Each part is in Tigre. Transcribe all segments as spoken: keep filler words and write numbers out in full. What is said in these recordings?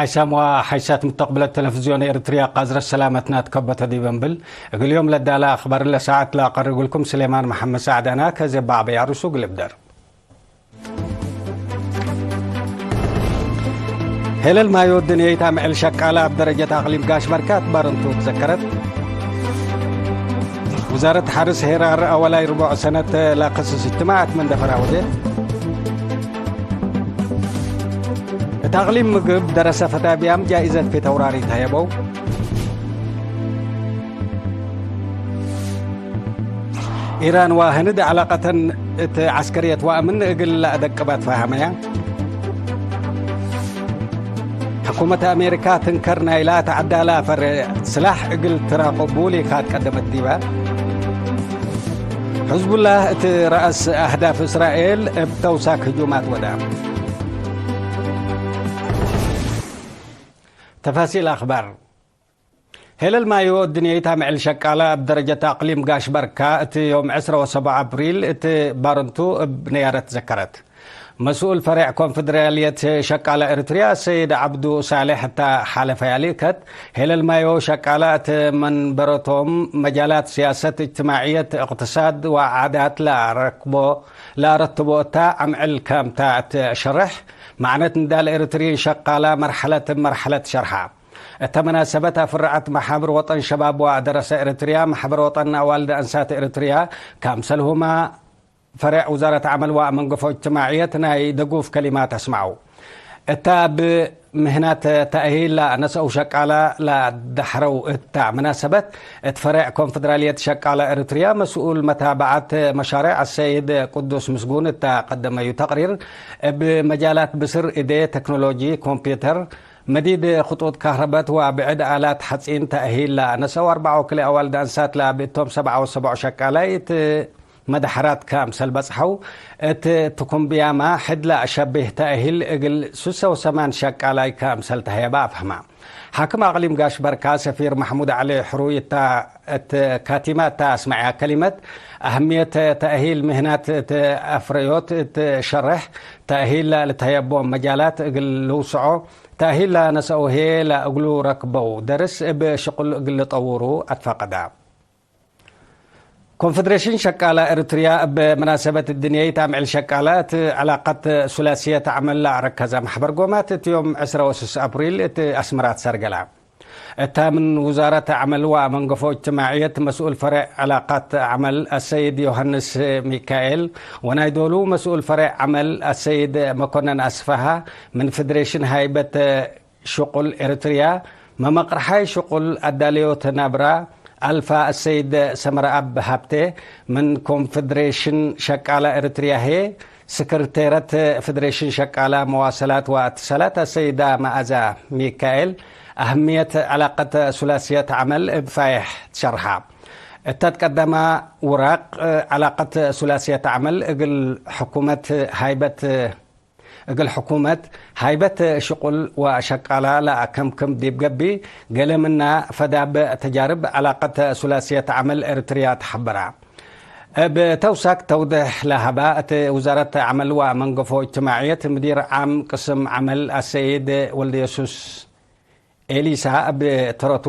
ሓይሳም ወሓይሳት ምተቅብለት ተለፍዝዮን ኤርትርያ ቃዝረት ሰላመትና ትከበተ ዲበ እምብል፣ እግል ዮም ለዳለ አክባር ለሰዓት ለአቀርብልኩም ስሌማን መሐመድ ሰዕድ አና ከዜብ በዐበይ አርሱ እግል እብደር። ሄለል ማዮ ድንየይት አምዕል ሸቃለ እብ ደረጀት አቅሊም ጋሽ በርካት ባርንቱ ትዘከረት። ውዛረት ሐርስ ሄራር አወላይ ርቡዕ ሰነት ለክስስ እጅትማዕ እት መንደፈር አወዴት። እት አቅሊም ምግብ ደረሰ ፈዳብያም ጃኢዘት ፊተውራሪ ተሀየበው። ኢራን ወህንድ ዐላቀተን እት ዐስከርየት ወአምን እግል ለአደቅብ አትፋሀመያ። ሕኩመት አሜሪካ ትንከር ናይላ ተዐዳላ ፈሬዕ ስላሕ እግል ትራቅቡ ሊካት ቀደመት ዲበ። ሕዝቡላህ እት ረአስ አህዳፍ እስራኤል እብ ተውሳክ ህጁማት ወዳ። ተፋሲል አክባር። ሄለል ማዮ እድንየይት አምዕል ሸቃለ እብ ደረጀት አቅሊም ጋሽ በርካ እት ዮም ዕስረ ወሰብዓ አብሪል እት ባርንቱ እብ ነያረት ዘከረት። መስኡል ፈሬዕ ኮንፈደራልየት ሸቃለ ኤርትርያ ሰይድ ዐብዱ ሳሌሕ እተ ሓለፈያ ሊከት፣ ሄለል ማዮ ሸቃለ እት መንበረቶም መጃላት ስያሰት፣ እጅትማዕየት፣ እቅትሳድ ወዓዳት ለአረክቦ፣ ለአረትቦ እተ አምዕል ከምታ እት ሸርሕ፣ መዕነት ንዳል ኤርትርዪን ሸቃለ መርሐለት እብ መርሐለት ሸርሐ። እተ መናሰበት አፍረዐት መሓብር ወጠን ሸባብ ወደረሰ ኤርትርያ፣ መሕበር ወጠን አዋልድ አንሳት ኤርትርያ፣ ካምሰልሁመ ፈሬዕ ውዛረት ዐመል ወመንገፎ እጅትማዕየት ናይ ደጉፍ ከሊማት አስመዐው። እተ እብ ምህናት ተእሂል ለነሰአው ሸቃለ ለደሐረው እተ መናሰበት፣ እት ፈሬዕ ኮንፈደራልየት ሸቃለ ኤርትርያ መስኡል መታበዐት መሻሬዕ አሰይድ ቅዱስ ምስጉን እተ ቀደመዩ ተቅሪር፣ እብ መጃላት ብስር እዴ፣ ተክኖሎጂ፣ ኮምፒዩተር፣ መዲድ ክጡጥ ካህረበት ወብዕድ አላት ሐጺን ተእሂል ለነሰአው አርበዓ ወክልኤ አዋልድ አንሳት ለብእቶም ሰብዓ ወሰብዑ ሸቃላይ እት መድሐራት ከምሰል በጽሐው፣ እት ትኩምብያማ ሕድ ለአሸብህ ተእሂል እግል ሱሰ ወሰማን ሸቃላይ ከምሰል ተህየበ አፍህመ። ሓክም አቅሊም ጋሽ በርካ ሰፊር መሕሙድ ዐሊ ሕሩይ እተ እት ካቲማ እተ አስመዐያ ከሊመት፣ አህምየት ተእሂል ምህናት እት አፍረዮት እት ሸርሕ፣ ተእሂል ለልትሀየቦም መጃላት እግል ልውስዖ፣ ተእሂል ለነሰአው ህዬ ለእግሉ ረክበው ደርስ እብ ሽቁል እግል ልጠውሩ አትፋቀዳ። ኮንፈደሬሽን ሸቃለ ኤርትርያ እብ መናሰበት እድንየይት አምዕል ሸቃለ እት ዐላቀት ሱላስየት ዐመል ለአረከዘ መሕበር ጎማት እት ዮም ዕስረ ወስስ አፕሪል እት አስመራት ሰርገላ። እተ ምን ውዛረት ዐመል ወመንገፎ እጅትማዕየት መስኡል ፈሬዕ ዐላቃት ዐመል አሰይድ ዮሐንስ ሚካኤል ወናይ ዶሉ መስኡል ፈሬዕ ዐመል አሰይድ መኮነን አስፈሃ ምን ፌዴሬሽን ሃይበት ሽቁል ኤርትርያ፣ መመቅርሓይ ሽቁል አዳለዮት ናብራ አልፋ አሰይድ ሰመረአብ ሀብቴ፣ ምን ኮንፌዴሬሽን ሸቃለ ኤርትርያ ህዬ፣ ስክርቴረት ፌዴሬሽን ሸቃለ መዋሰላት ወእትሳላት አሰይዳ መአዛ ሚካኤል፣ አህምየት ዐላቀት ሱላስየት ዐመል እብ ፋይሕ ትሸርሐ። እተ ትቀደመ ውራቅ፣ ዐላቀት ሱላስየት ዐመል እግል ሕኩመት ሃይበት እግል ሕኩመት፣ ሃይበት ሽቁል ወሸቃላ ለአከምክም ዲብ ገብእ፣ ገሌ ምና ፈዳብ ተጃርብ ዐላቀት ሱላስየት ዐመል ኤርትርያ ተሐበራ። እብ ተውሳክ ተውድሕ ለሀባ፣ እት ውዛረት ዐመል ወመንገፎ እጅትማዕየት ምዲር ዓም ቅስም ዐመል አሰይድ ወልደየሱስ ኤሊሳ እብ ተረቱ፣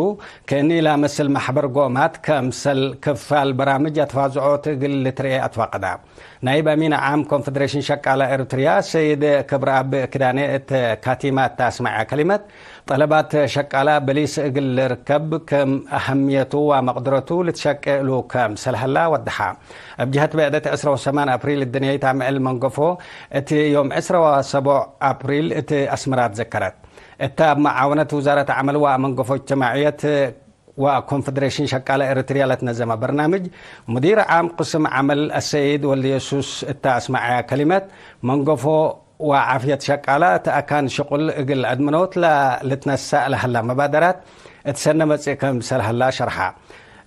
ከእኒ ለመስል መሕበር ጎማት ከምሰል ክፋል በራምጅ አትፋዝዖት እግል ልትርኤ አትፋቀዳ። ናይብ አሚን ዓም ኮንፌዴሬሽን ሸቃላ ኤርትርያ ሰይድ ክብረአብ ክዳኔ እት ካቲማ እተ አስመዐ ከሊመት፣ ጠለባት ሸቃላ በሊስ እግል ልርከብ ክም አሀምየቱ ወመቅድረቱ ልትሸቄ እሉ ከምሰል ሀላ ወደሐ። እብ ጀሀት ብዕደት ዕስራ ወሰማን አፕሪል እድንየይት አምዕል መንገፎ እት ዮም ዕስራ ወሰቦዕ አፕሪል እት አስመራ ትዘከረት። እተ እብ መዓወነት ውዛረት ዐመል ወመንገፎ እጅትማዕየት ወኮንፌዴሬሽን ሸቃለ ኤረትርያ ለትነዘመ በርናምጅ፣ ሙዲር ዓም ቅስም ዐመል አሰይድ ወልደየሱስ እተ አስመዐያ ከሊመት፣ መንገፎ ወዓፍየት ሸቃለ እት አካን ሽቁል እግል አድምኖት ለልትነሰእ ለሀላ መባደራት እት ሰነ መጽእ ክምሰል ሀላ ሸርሐ።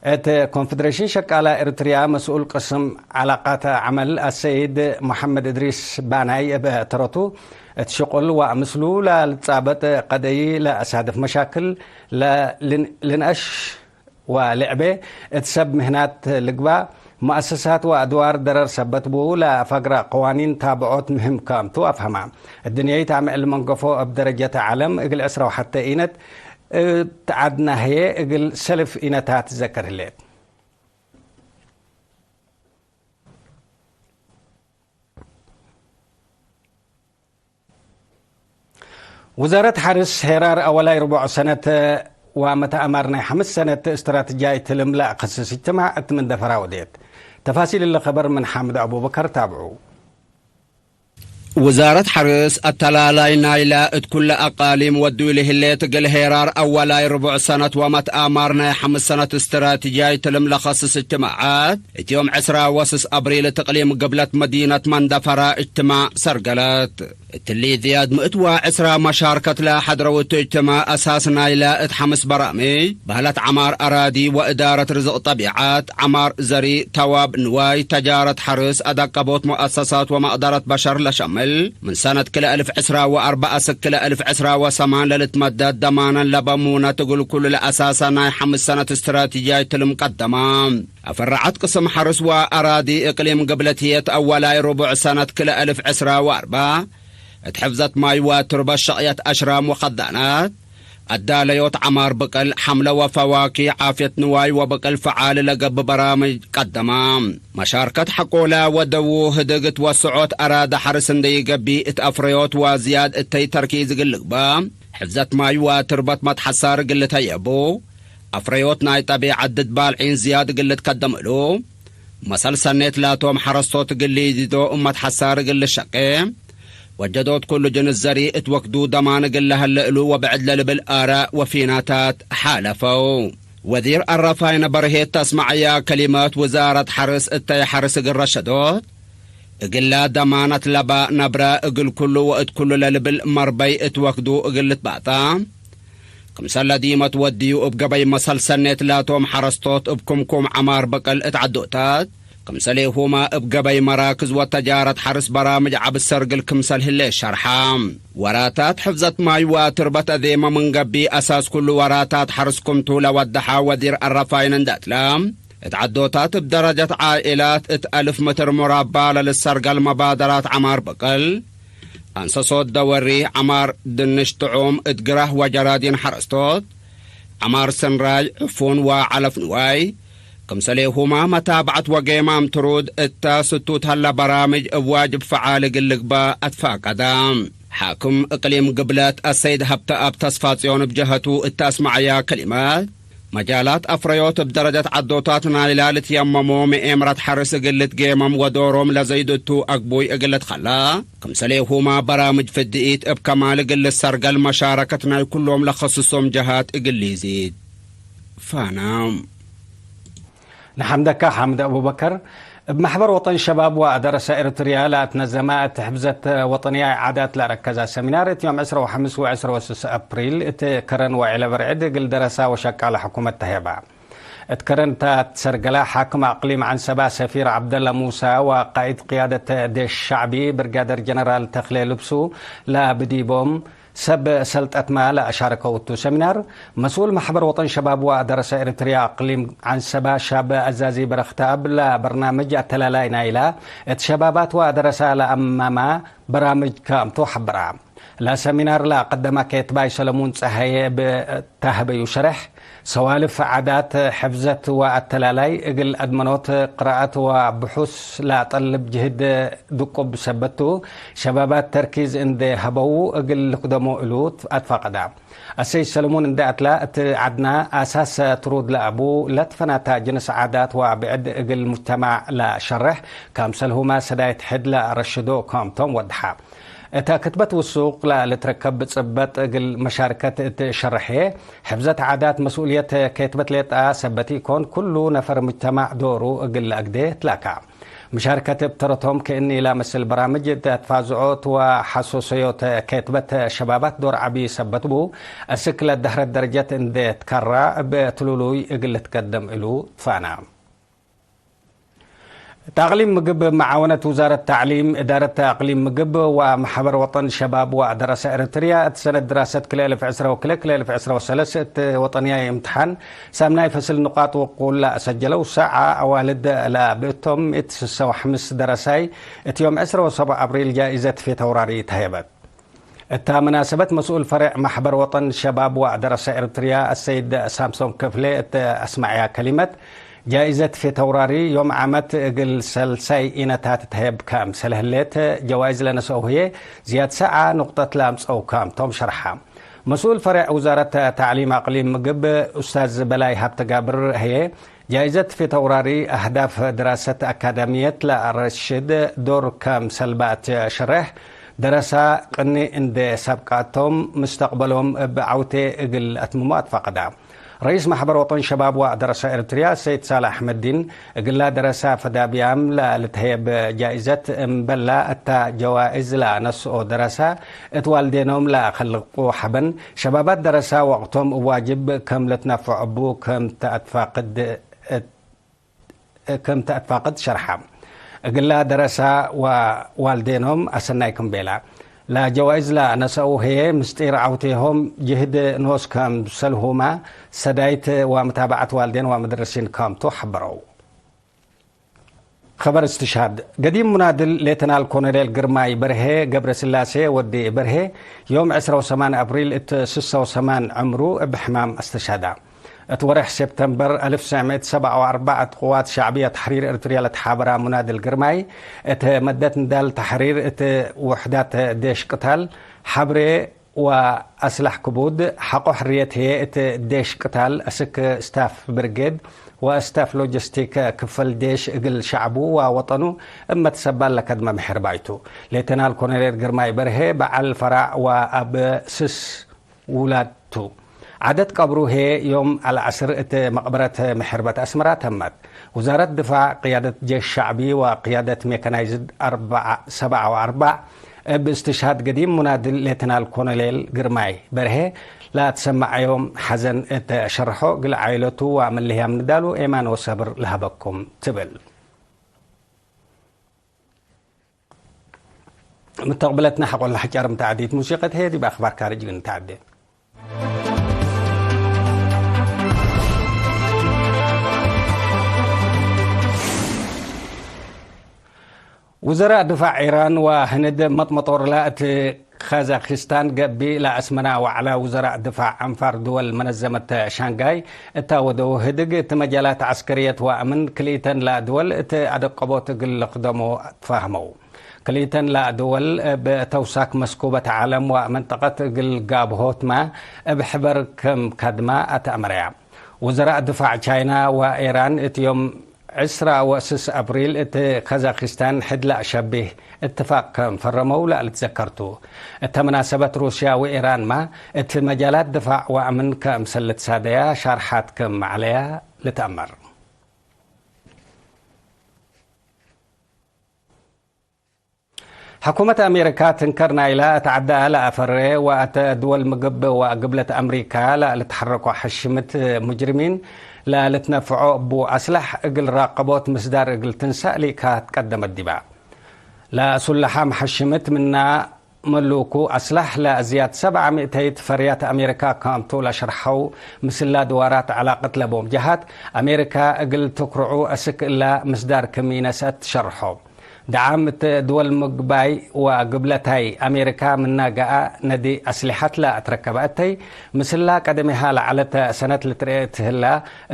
እት ኮንፌዴሬሽን ሸቃለ ኤረትርያ መስኡል ቅስም ዐላቃት ዐመል አሰይድ መሐመድ እድሪስ ባናይ እብ ተረቱ፣ እት ሽቁል ወምስሉ ለልትጻበጥ ቀደይ ለአሳድፍ መሻክል ለልን-፣ ልንአሽ ወልዕቤ እት ሰብ ምህናት ልግባእ፣ መአሰሳት ወአድዋር ደረር ሰበት ቡ፣ ለፈግረ ቀዋኒን ታብዖት ምህም ከምቱ አፍሀመ። እድንየይት አምዕል መንገፎ እብ ደረጀት ዐለም እግል ዕስራ ወሐተ ኢነት እት ዐድና ህዬ እግል ሰልፍ ኢነታት ትዘከር ህሌት። ውዛረት ሐርስ ሄራር አወላይ ርቡዕ ሰነት ወመትአማር ናይ ሐምስ ሰነት እስትራትጃይ ትልም ለአከስስ እጅትማዕ እት መንደፈራ ወዴት። ተፋሲል እለ ከበር ምን ሓምድ አቡበከር ታብዑ። ውዛረት ሐርስ አተላላይ ናይለ እት ኩለ አቃሊም ወዱይ ለህሌት እግል ሄራር አወላይ ርቡዕ ሰነት ወመትአማር ናይ ሐምስ ሰነት እስትራትጃይ ትልም ለከስስ እጅትማዓት እት ዮም ዕስራ ወስስ አብሪል እት እቅሊም ግብለት መዲነት መንደፈራ እጅትማዕ ሰርገለት። እትሊ ዝያድ ምእት ወዕስራ መሻርከት ለሐድረው እቱ እጅትማዕ አሳስ ናይለ እት ሐምስ በራምጅ በህለት ዐማር አራዲ ወእዳረት ርዝቅ ጠቢዐት፣ ዐማር ዘሪ፣ ተዋብ ንዋይ፣ ተጃረት ሐርስ፣ አዳቀቦት ሙአሰሳት ወመቅደረት በሸር ለሸምል፣ ምን ሰነት ክልኤ እልፍ ዕስራ ወአርበዕ አስክ ክልኤ እልፍ ዕስራ ወሰማን ለልትመደድ ደማነን ለበሙነት እግል ኩሉ ለአሳሰ ናይ ሐምስ ሰነት እስትራትጃይ ትልም ቀደመ። አፈራዐት ቅስም ሐርስ ወአራዲ እቅሊም ግብለት ህዬ እት አወላይ ርቡዕ ሰነት ክልኤ እልፍ ዕስራ ወአርበዕ እት ሕፍዘት ማይ ወትርበት ሸቅየት አሽራም ወከዳናት፣ አዳለዮት ዐማር ብቅል፣ ሐምለ ወፈዋኪህ፣ ዓፍየት ንዋይ ወብቅል ፈዓል ለገብእ በራምጅ ቀደመ። መሻርከት ሐቆለ ወደዉ ህድግ እት ወስዖት አራደ ሐርስ እንዴ ኢገብእ እት አፍረዮት ወዝያድ እተይ ተርኪዝ እግል ልግበእ፣ ሕፍዘት ማይ ወትርበት መትሐሳር እግል ልትሀየቡ፣ አፍረዮት ናይ ጠቢዐት ድድ ባልዒን ዝያድ እግል ልትከደም እሉ፣ መሰል ሰኔት ላቶም ሐረስቶት እግል ሊዲዶ እመት ሐሳር እግል ልሸቄ፣ ወጀዶት ኩሉ ጅንስ ዘሪ እት ወክዱ ደማን እግል ለሀለ እሉ ወብዕድ ለልብል አራእ ወፊናታት ሓለፈው። ወዚር አረፋይነ በርሄ እት አስመዐያ ከሊመት፣ ውዛረት ሐርስ እተይ ሐርስ እግል ረሸዶት፣ እግላ ደማነት ለባ ነብረ እግል ኩሉ ወእት ኩሉ ለልብል መርበይ እት ወክዱ እግል ልትባጣ፣ ክምሰለ ዲመ ትወድዩ እብ ገበይ መሰል ሰኔት ላቶም ሐረስቶት እብ ክምኩም ዐማር በቀል እት ዐዶታት፣ ክምሰሌሁመ እብ ገበይ መራክዝ ወተጃረት ሐርስ በራምጅ ዐብ ሰርግል ክምሰል ህሌ ሸርሐ። ወራታት ሕፍዘት ማይ ወትርበት አዜመ ምን ገብእ፣ አሳስ ኩሉ ወራታት ሐርስ ክምቱ ለወደሐ ወዚር አረፋይን እንደ እትለ፣ እት ዐዶታት እብ ደረጀት ዓኢላት እት አልፍ ምትር ሙራባ ለልሰርገል መባደራት ዐማር በቀል፣ አንሰሶት ደወሪ፣ ዐማር ድንሽ ጥዑም፣ እት ግራህ ወጀራዲን ሐረስቶት፣ ዐማር ስንራይ፣ ዕፉን ወዐለፍ ንዋይ፣ ክምሰሌሁመ መታብዐት ወጌማም ትሩድ እተ ስቱት ሀለ በራምጅ እብ ዋጅብ ፈዓል እግል ልግበእ አትፋቀደ። ሓክም እቅሊም ግብለት አሰይድ ሀብተአብ ተስፋጽዮን እብ ጀሀቱ እተ አስመዐያ ከሊመት፣ መጃላት አፍረዮት እብ ደረጀት ዐዶታት ናይላ ልትየመሙ ምኤምረት ሐርስ እግል ልትጌመም ወዶሮም ለዘይድ እቱ አግቡይ እግል ልትከላ፣ ክምሰሌሁመ በራምጅ ፍድኢት እብ ከማል እግል ልሰርገል መሻረከት ናይ ኩሎም ለከስሶም ጀሃት እግል ሊዚድ። ፋና። ንሐምደካ ሓምድ አቡበከር። እብ መሕበር ወጠን ሸባብ ወአደረሰ ኤረትርያ ለአትነዘመ እት ሕፍዘት ወጠንያይ ዓዳት ለአረከዘ ሰሚናር፣ እት ዮም ዕስራ ወሐምስ ወዕስራ ወስስ አፕሪል እት ከረን ወዒለ በርዕድ እግል ደረሳ ወሸቃለ ሕኩመት ተሄበ። እት ከረን እተ ትሰርገለ ሓክም አቅሊም ዐንሰባ ሰፊር ዐብደለ ሙሳ ወቃኢድ ቅያደት ዴሽ ሸዕቢ ብርጋደር ጀነራል ተክሌ ልብሱ ለብዲቦም ሰብ ሰልጠትመ ለአሻረከው እቱ ሰሚናር፣ መስኡል መሕበር ወጠን ሸባብ ወአደረሰ ኤረትርያ አቅሊም ዐንሰባ ሻብ አዛዚ በረክተአብ ለበርናምጅ አተላላይ ናይለ እት ሸባባት ወአደረሰ ለአማመ በራምጅ ከምቱ ሐበረ። ለሰሚናር ለአቀደመ ኬትባይ ሰለሙን ጸሃየ እብ ተህበዩ ሸሬሕ፣ ሰዋልፍ ዓዳት፣ ሕፍዘት ወአተላላይ፣ እግል አድመኖት፣ ቅራአት ወብሑስ ለአጠልብ ጅህድ ድቁብ ሰበት ቱ፣ ሸባባት ተርኪዝ እንዴ ሀበዉ እግል ልክደሞ እሉ አትፋቀዳ። አሰይድ ሰለሙን እንዴ አትላ፣ እት ዐድና አሳስ ትሩድ ለአቡ ለትፈናተ ጅንስ ዓዳት ወብዕድ እግል ሙጅተማዕ ለሸርሕ፣ ከምሰልሁመ ሰዳይት ሕድ ለአረሽዶ ከምቶም ወድሐ። እተ ክትበት ውሱቅ ለልትረከብ ጽበጥ እግል መሻርከት እት ሸርሕ፣ ሕፍዘት ዓዳት መስኡልየት ኬትበት ሌጠ ሰበት ኢኮን፣ ኩሉ ነፈር ሙጅተማዕ ዶሩ እግል ለአግዴ ትላካ። መሻርከት እብ ተረቶም ክእኒ ለመስል በራምጅ እት አትፋዝዖት ወሐሶሰዮት ኬትበት ሸባባት ዶር ዐቢ ሰበት ቡ፣ እስክ ለደህረት ደረጀት እንዴ ትከራ እብ ትሉሉይ እግል ልትቀደም እሉ ትፋና። እት አቅሊም ምግብ፣ መዓወነት ውዛረት ተዕሊም፣ እዳረት አቅሊም ምግብ ወመሕበር ወጠን ሸባብ ወደረሰ ኤረትርያ፣ እት ሰነት ድራሰት ክልኤ እልፍ ዕስረ ወክልኤ፣ ክልኤ እልፍ ዕስረ ወሰለስ እት ወጠንያይ እምትሓን ሳምናይ ፈስል ንቃጥ ውቁል ለአሰጀለው ሰዓ አዋልድ ለብእቶም፣ እት ስሰ ወሐምስ ደረሳይ እት ዮም ዕስረ ወሰብዕ አብሪል ጃኢዘት ፌት አውራሪ ተሀየበት። እታ መናሰበት መስኡል ፈሬዕ ማሕበር ወጠን ሸባብ ወደረሰ ኤረትርያ አሰይድ ሳምሶን ክፍሌ እት አስመዐያ ከሊመት፣ ጃኢዘት ፌት አውራሪ ዮም ዓመት እግል ሰልሳይ ኢነታት ተህየብ ክምሰል ህሌት፣ ጀዋይዝ ለነሰአው ህዬ ዝያድ ሰዓ ንቁጠት ለአምጸው ክምቶም ሸርሐ። መስኡል ፈሬዕ ውዛረት ተዕሊም አቅሊም ምግብ ኡስታዝ በላይ ሀብተጋብር ህዬ፣ ጃይዘት ፊት አውራሪ አህዳፍ ድራሰት አካዳሚየት ለአረሽድ ዶር ከምሰል በአት ሸሬሕ፣ ደረሳ ቅኒ እንዴ ሰብቃቶም፣ ምስተቅበሎም እብ ዐውቴ እግል አትምሞ አትፋቀዳ። ረኢስ ማሕበር ወጠን ሸባብ ወደረሳ ኤረትርያ ሰይድ ሳልሕ አሕመድዲን፣ እግላ ደረሳ ፈዳብያም ለልትሀየብ ጃይዘት እምበላ እታ ጀዋእዝ ለአነስኦ ደረሳ እት ዋልዴኖም ለአከልቁ ሐበን፣ ሸባባት ደረሳ ወቅቶም እብ ዋጅብ ከም ልትነፈዖ እቡ ከም ተአትፋቅድ፣ ከም ተአትፋቅድ ሸርሐ። እግላ ደረሳ ወዋልዴኖም አሰናይ ክም ቤላ፣ ለጀዋይዝ ለነሰኡ ህዬ ምስጢር ዐውቴሆም ጅህድ ኖስ ከምሰልሁመ ሰዳይት ወመታበዐት ዋልዴን ወመደረሲን ከምቱ ሐበረው። ኸበር እስትሽሃድ። ገዲም ሙናድል ሌተናል ኮሎኔል ግርማይ በርሄ ገብረስላሴ ወዲ በርሄ፣ ዮም ዕስራ ወሰማን አብሪል እት ስሳ ወሰማን ዕምሩ እብ ሕማም አስተሽሃዳ። እት ወሬሕ ሴፕተምበር አልፍ ወትሰዕ ምእት ወሰብዓ ወአርበዕ እት ቅዋት ሸዕብየ ተሕሪር ኤረትርያ ለተሓበራ ሙናድል ግርማይ፣ እት መደት ንዳል ተሕሪር እት ውሕዳት ዴሽ ቅታል ሐብሬ ወአስላሕ ክቡድ፣ ሐቆ ሕርየት ህዬ እት ዴሽ ቅታል አስክ ስታፍ ብርጌድ ወስታፍ ሎጂስቲክ ክፈል ዴሽ እግል ሸዕቡ ወወጠኑ እብ መትሰባል ለከድመ ምሕርባይ ቱ። ሌተናል ኮሎኔል ግርማይ በርሄ በዐል ፈራዕ ወአብ ስስ ውላድ ቱ። ዓደት ቀብሩ ህዬ ዮም አልዐስር እት መቅበረት ምሕርበት አስመራ ተመት። ውዛረት ድፋዕ፣ ቅያደት ጄሽ ሸዕቢ ወቅያደት ሜካናይዝድ አርበዓ፣ ሰብዓ ወአርበዕ፣ እብ እስትሽሃድ ገዲም ሙናድል ሌተናል ኮሎኔል ግርማይ በርሄ ለአትሰመዐዮም ሐዘን እት ሸርሖ፣ እግል ዓኢለቱ ወአመልህያም ንዳሉ ኤማን ወሰብር ለሀበኩም ትብል። ምተቅብለትነ ሐቆለ ሐጫር ምተዓዲት ሙሲቀት ህዬ ዲብ አክባር ካርጅ እግል ንተዓዴ። ውዘራእ ድፋዕ ኢራን ወህንድ መጥመጦርላ እት ካዛኪስታን ገብእ ለአስመና ወዐላ ውዘራእ ድፋዕ አንፋር ድወል መነዘመት ሻንጋይ እታ ወደው ህድግ እት መጃላት ዐስከርየት ወአምን ክልኢተን ለድወል እት አደቀቦት እግል ልክደሞ ትፋህመው። ክልኢተን ለድወል እብ ተውሳክ መስኩበት ዐለም ወመንጠቀት እግል ጋብሆትመ እብ ሕበር ክም ከድመ አትአመረያ። ውዘራእ ድፋዕ ቻይና ወኢራን እት ዮም ዕስራ ወስስ አብሪል እት ካዛኪስታን ሕድ ለአሸብህ እትፋቅ ከም ፈረመው ለልትዘከር ቱ። እተ መናሰበት ሩስያ ወኢራንመ እት መጃላት ድፋዕ ወአምን ከምሰል ልትሳደያ ሻርሓት ክም ዐለያ ልትአመር። ሕኩመት አሜሪካ ትንከር ናይላ እት ዐዳ ለአፈሬ ወእት ድወል ምግብ ወግብለት አምሪካ ለልትሐረኮ ሐሽምት ሙጅርሚን ለልትነፍዖ እቡ አስላሕ እግል ራቀቦት ምስዳር እግል ትንሳእ ሊካ ትቀደመት ዲባ። ለሱላሓም ሐሽምት ምና መሉኩ አስላሕ ለዝያድ ሰብዓ ሚእተይት ፈርያት አሜሪካ ከምቱ ለሸርሐው፣ ምስላ ድዋራት ዐላቀት ለቦም ጀሃት አሜሪካ እግል ትክርዑ አስክ እላ ምስዳር ክም ኢነስአት ሸርሖ። ደዓም እት ድወል ምግባይ ወግብለታይ አሜሪካ ምና ገአ ነዲ አስሊሐት ለአትረከበ እተይ፣ ምስላ ቀደሜሃ ለዐለት ሰነት ልትርኤ እት ህላ፣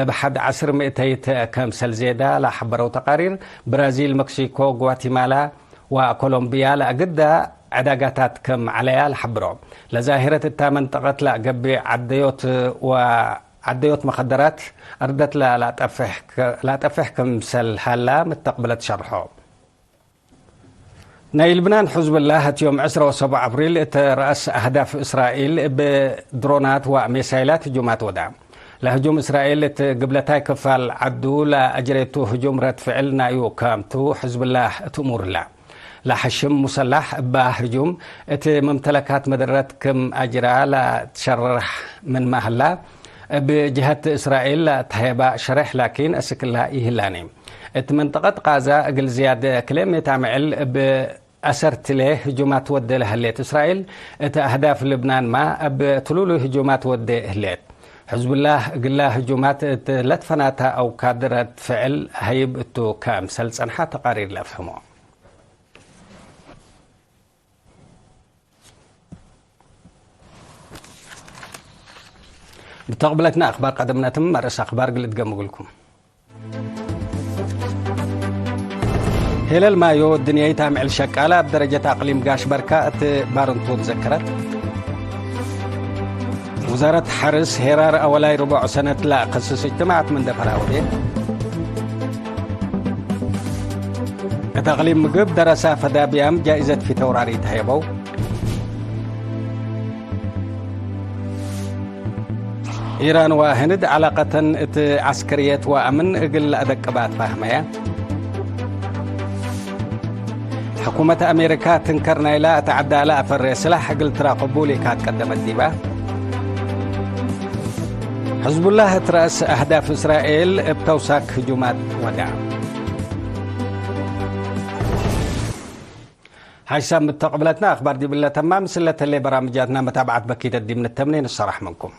እብ ሐድ ዐስር ሚእተይት ከምሰል ዜዳ ለሐበረው ተቃሪር፣ ብራዚል፣ መክሲኮ፣ ጓቲማላ ወኮሎምቢያ ለአግዳ ዕዳጋታት ክም ዐለያ ለሐብሮ። ለዛሂረት እታ መንጠቀት ለአገብእ ዐደዮት ወ ዐደዮት መከደራት አርደት ለላጠፍሕ ክምሰል ሀላ ምተቅብለት ሸርሖ። ናይ ልብናን ሕዝብላህ እት ዮም ዕስራ ወሰብዓ አብሪል እት ረአስ አህዳፍ እስራኤል እብ ድሮናት ወሜሳይላት ህጁማት ወዳ። ለህጁም እስራኤል እት ግብለታይ ክፋል ዐዱ ለአጅሬቱ ህጁም ረድ ፍዕል ናዩ ከምቱ ሕዝብላህ እት እሙርላ። ለሐሽም ሙሰላሕ እባ ህጁም እት መምተለካት መደረት ክም አጅራ ለትሸርሕ ምንመ ህላ፣ እብ ጀሀት እስራኤል ለተሀየባ ሸሬሕ ላኪን አስክላ ኢህላኒ። እት መንጠቀት ቃዛ እግል ዝያድ ክለ ሜት አምዕል እብ አሰርትለ ህጁማት ወዴ ለህሌት እስራኤል፣ እት አህዳፍ ልብናንማ እብ ትሉሉይ ህጁማት ወዴ ህሌት። ሕዝቡላህ እግላ ህጁማት እት ለትፈናተ አውካድ ረድ ፍዕል ሀይብ እቱ ከምሰል ጸንሐ ተቃሪር ለአፍህሞ። ብተቅብለትና አክባር ቀደምነትም መርእስ አክባር ግልት ገምግልኩም። ሄለል ማዮ ድንያይት አምዕል ሸቃለ እብ ደረጀት አቅሊም ጋሽ በርካ እት ባርንቱ ትዘከረት። ውዛረት ሐርስ ሄራር አወላይ ርቡዕ ሰነት ለአከስስ እጅትማዕት ምን ደፈራ ወዴ። እት አቅሊም ምግብ ደረሳ ፈዳብያም ጃኢዘት ፊተ ወራሪት ሀየበው። ኢራን ወህንድ ዐላቀተን እት ዐስከርየት ወአምን እግል ለአደቅባ ትፋህመየ። ሕኩመት አሜሪካ ትንከር ናይላ እት ዐዳለ አፈሬ ስላሕ እግል ትራቅቡ ሊካት ቀደመት ዲባ። ሕዝቡላህ እት ረአስ አህዳፍ እስራኤል እብ ተውሳክ ህጁማት ወደዐ። ሐይሳም ብተቅብለትና አክባር ዲብለ ተማም፣ ስለተሌ በራምጃትና መታብዓት በኪተት ዲብ ንተምኔ ንሰራሕ ምንኩም።